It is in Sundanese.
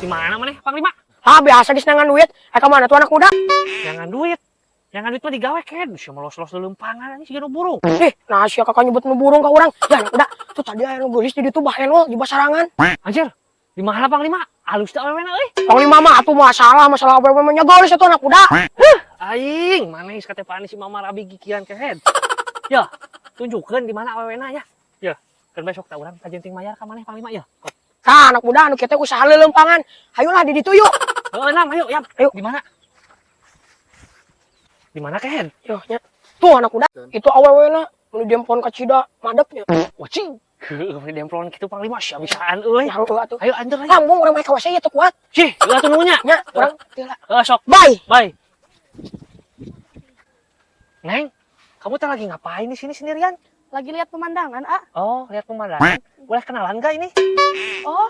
Di mana maneh, Panglima? Ah, biasa geus neangan duit. Eh, ka mana tuh anak muda? Neangan duit. Neangan duit mah digawe, Ken. Sia melos-los lelempangan anjing siga nu burung. Eh, nah sia kakak nyebut nu burung ka urang. Ya, anak muda, tuh tadi aya nu geulis di ditu bahenol di basarangan. Anjir, di mana, Panglima? Alus teh awewena euy. Panglima mah atuh masalah masalah awewe mah nya geulis atuh, anak muda. Aing, mana geus katepaan si Mama Rabi gigiran kehed. Ya, tunjukkeun di mana awewena ya. Ya, kan besok tah urang kajenting mayar ka maneh, Panglima, ya. Tah, anak muda, anu kita usaha lelempangan. Hayolah di ditu yuk. Heeh, nam, ayo, yap. Ayo. Di mana? Di mana, kehed? Yo, nya. Tuh, anak muda, itu awewena mun dempon kacida madepnya. Wah, cing. Heueuh, mun demplon kitu, Panglima, sia bisaan euy. Ya heueuh atuh. Ayo anter ayo. Lambung urang mah ka WC ieu teu kuat. Cih, heueuh atuh nunya. Nya, urang teu lah. Heeh, sok. Bye. Bye. Neng, kamu teh lagi ngapain di sini sendirian? Lagi lihat pemandangan, ah. Oh, lihat pemandangan. Boleh kenalan gak ini? Oh,